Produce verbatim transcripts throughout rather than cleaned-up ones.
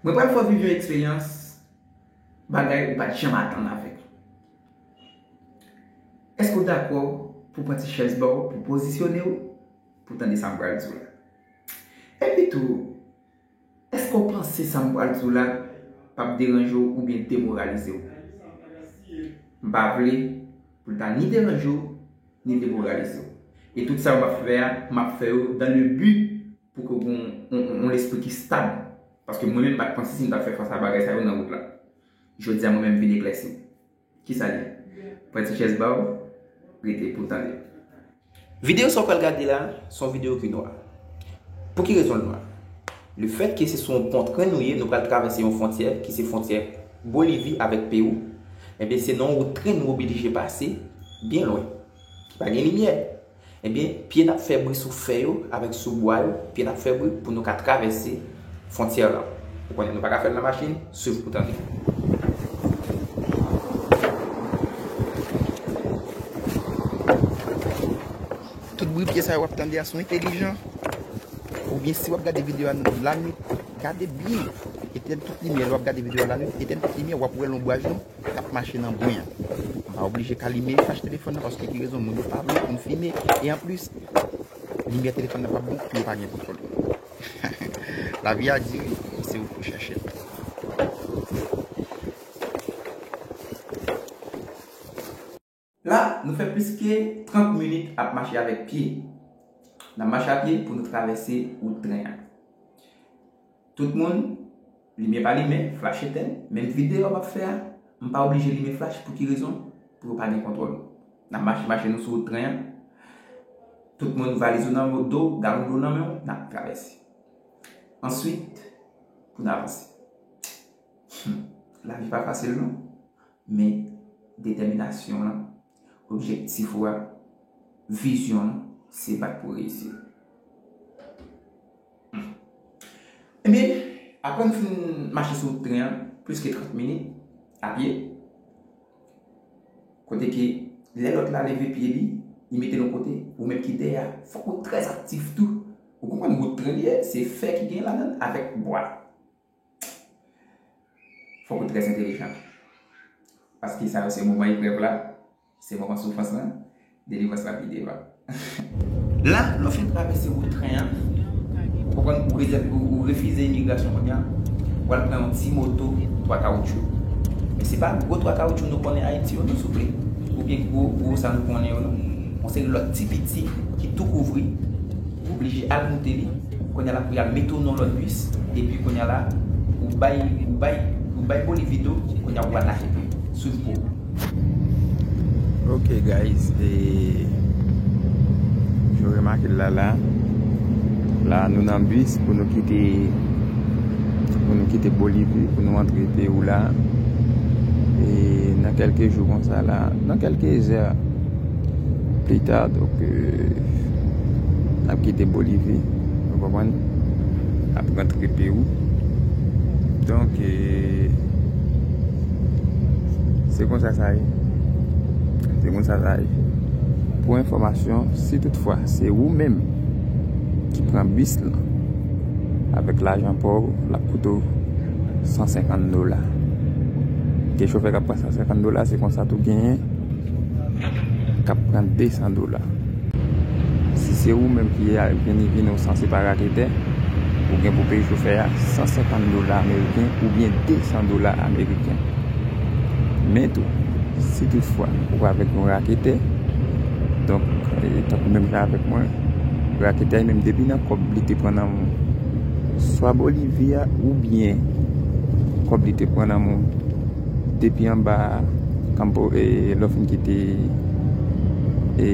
Mwen pral fè w viv yon eksperyans, bagay ou pa t janm atann avèk. Èske w dakò pou pran ti chèz ba w, pou pozisyone w, pou tande sa m pral di w la? Epi tou, èske w panse sa m pral di w la p ap deranje w oubyen demoralize w? M pa vle pou l ta ni deranje w, ni demoralize w. E tout sa yo m ap fè a, m ap fè yo dans le but pou ke w gen yon, yon, yon lespri ki stab. Paske mwen menm m pa t panse si m t ap fè fas a bagay sa yo nan wout la. Jodi a mwen menm m vin eklèsi. Kisa l ye? Pran ti chèz ba w, rete pou w tande. Videyo sa w pral gade la, se yon videyo ki nwa. Pou ki rezon l nwa? Lefètke se sou yon pon tren nou ye, nou pral travèse yon fwontyè ki se fwontyè Bolivi avèk Pewou. Ebyen, se nan yon wout tren nou oblije pase byen lwen, ki pa gen limyè. Ebyen, pye n ap fè bri sou fè yo avèk sou bwa yo, pye n ap fè bri pou nou ka travèse fwontyè la. Ou konnen nou pa ka fè l nan machin, swiv pou tande. Tout bri pye sa yo w ap tande a, si w entèlijan, oubyen si w ap gade videyo a lannwit, gade byen. Etèn tout limyè, lè w ap gade videyo a lannwit, etèn tout limyè, w ap wè lonbraj nou k ap mache nan bwen an. M pa oblije ka limen flach telefòn nan, paske ki rezon, moun yo pa vle pou n fimen. E anplis, limyè telefòn nan p ap bon, pou yo pa gen kontwòl. Lavi a di wi, se ou k pou chèche l. La, nou fè plis ke trant minit ap mache avèk pye. N ap mache a pye pou nou travèse wout tren an. Tout moun, limyè pa limen, flach etèn, menm videyo a m ap fè a, m pa oblije limen flach. Pou ki rezon? Pou yo pa gen kontwòl. N ap mache, mache nou sou wout tren an. Tout moun, valiz ou nan do, galon dlo nan men w, n ap travèse. Answit, pou n avanse. Hmm, lavi pa fasil non. Men detèminasyon w lan, objektif ou a, vizyon w, se bat pou w reyisi l. Ebyen, apre n fin mache sou tren an plis ke trant minit a pye, kote ke lè lòt la leve pye li, li mete l yon kote, ou menm ki dèyè a, fòk ou trè aktif tou. Ou konprann, wout tren li ye, se fè ki gen ladan l avèk bwa. Fòk ou trè entèlijan. Paske sa yo se moman eprèv la, se moman soufrans lan, delivrans la pi devan. La, lè w fin travèse wout tren an, ou konprann, ou rezève, ou, ou refize imigrasyon kounye a, ou al pran yon ti moto twa kawoutchou. Men se pa gwo twa kawoutchou nou konnen Ayiti yo non, souple. Oubyen gwo, gwo sa nou konnen yo non. Yon seri lòt ti piti ki tou kouvri, ou oblije al moute li. Kounye a la pou y al mete w nan lòt bis, epi kounye a la, ou bay, ou bay, ou bay Bolivi do, kounye a ou atake pye. Swiv pou ou. Ok guys, e, jan w remake l la, la, la nou nan bis pou nou kite, pou nou kite Bolivi, pou nou antre Pewou la. E nan kèlke jou konsa la, nan kèlke zè, pli ta, donk, euh, n ap kite Bolivi, ou konprann? N ap rantre Pewou. Donk, euh, se konsa sa ye. Se konsa sa ye. Pou enfòmasyon, si toutfwa se ou menm ki pran bis lan avèk lajan pa w, l ap koute w san senkant dola. Gen chofè k ap pran san senkant dola, se konsa tou genyen k ap pran de san dola. Si se ou menm ki a vini, vini, ou sanse pa raketè, ou gen pou peye chofè a san senkant dola ameriken oubyen de san dola ameriken. Men tou, si toutfwa ou avèk yon raketè, donk, e, tankou menm jan avèk mwen, raketè a menm depi nan kòb li te pran nan men w, swa Bolivi a oubyen kòb li te pran nan men w depi anba Kanpo, e, lè w fin kite, e,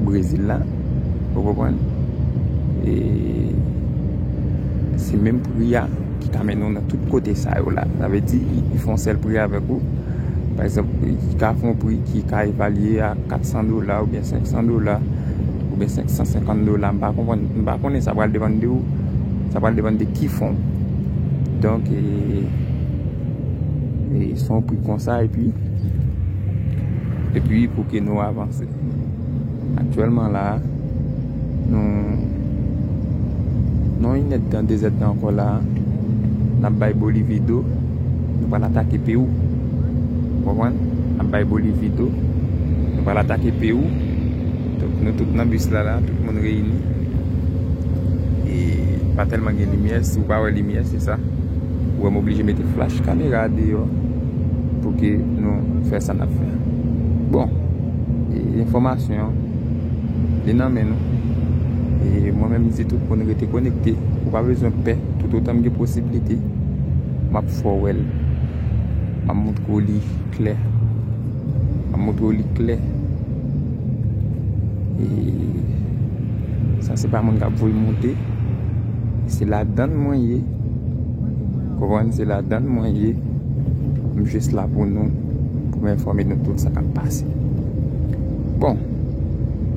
Brezil la, ou konprann? E se menm pri a ki ka mennen w nan tout kote sa yo la. Sa vle di, li, li fè yon sèl pri avèk ou. Pa egzanp, li ka fè yon pri ki ka evalye a kat san dola oubyen senk san dola oubyen senk san senkant dola. M pa konprann, m pa konnen, sa pral depann de ou. Sa pral depann de ki fon. Donk, e, e se yon pri konsa, epi, epi pou ke nou avanse. Aktyèlman la, nou, Non, inèdtan, dezèdtan ankò la a, n ap bay Bolivi do, nou pral atake Pewou. Ou konprann? N ap bay Bolivi do, nou pral atake Pewou. Donk, nou tout nan bis la, la, tout moun reyini. E pa tèlman gen limyè, si w pa wè limyè, se sa. Ou wè m oblije mete flach kamera deyò pou ke nou fè sa n ap fè. Bon, e enfòmasyon an, li nan men nou. E mwen menm, m di tout moun rete konekte. Ou pa bezwen pè, toutotan m gen posiblite, m ap fè w wè l. M ap montre w li klè. M ap montre w li klè. E sa se pa moun k ap voye monte. Se ladann mwen ye. Konprann, se ladann mwen ye. M jis la pou nou, pou m enfòme nou tout sa k ap pase. Bon,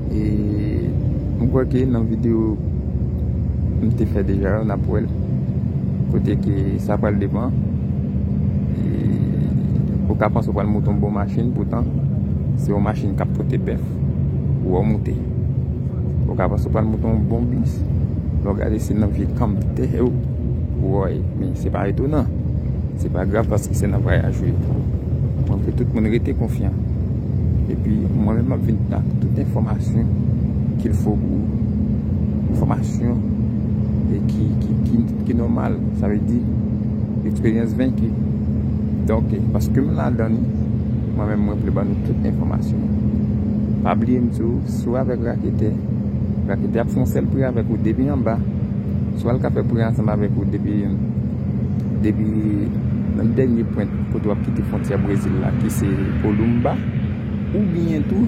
e m kwè ke nan videyo m te fè deja yo, n ap wè l. Kote ke sa pral depann. E ou ka panse w pral monte yon bon machin, poutan se yon machin k ap pote bèf ou wè w monte. Ou ka panse w pral monte yon bon bis, lè w gade se nan vye kanmtè yo ou wè w ye. Men se pa etonan. Se pa grav paske se nan vwayaj ou ye. Mwen vle tout moun rete konfyan. Epi mwen menm m ap vin ak tout enfòmasyon qu'il faut pou ou. Enfòmasyon e ki, ki, ki, ki nòmal. Sa vle di, eksperyans venki. Donk, paske m ladan li, mwen menm mwen vle ban nou tout enfòmasyon. Pa bliye m di w, si w avèk raketè, raketè ap fè yon sèl pri avèk ou depi anba. Swa l ka fè pri ansanm avèk ou depi, depi nan dènye pwent kote w ap kite fwontyè Brezil la, ki se Kolumba, oubyen tou,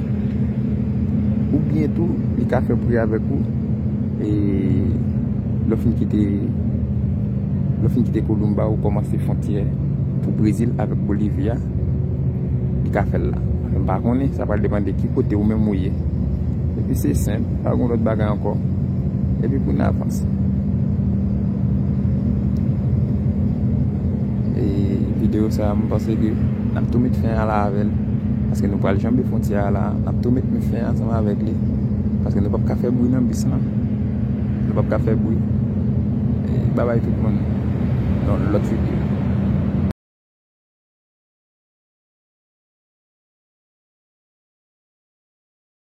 oubyen tou, li ka fè pri avèk ou, e lè w fin kite, lè w fin kite Kolumba, ou kòmanse fwontyè pou Brezil avèk Bolivi a, li ka fè l la. M pa konnen, sa pral depann de ki kote ou menm ou ye. Epi se senp, pa gen lòt bagay ankò. Epi pou n avanse. E videyo sa a, m panse ke n ap tou met fen a la avè l. Paske nou pral janbe fwontyè a la. N ap tou met fen ansanm avèk li. Paske nou p ap ka fè bri nan bis lan. Nou p ap ka fè bri. E babay tout moun. Nan lòt videyo.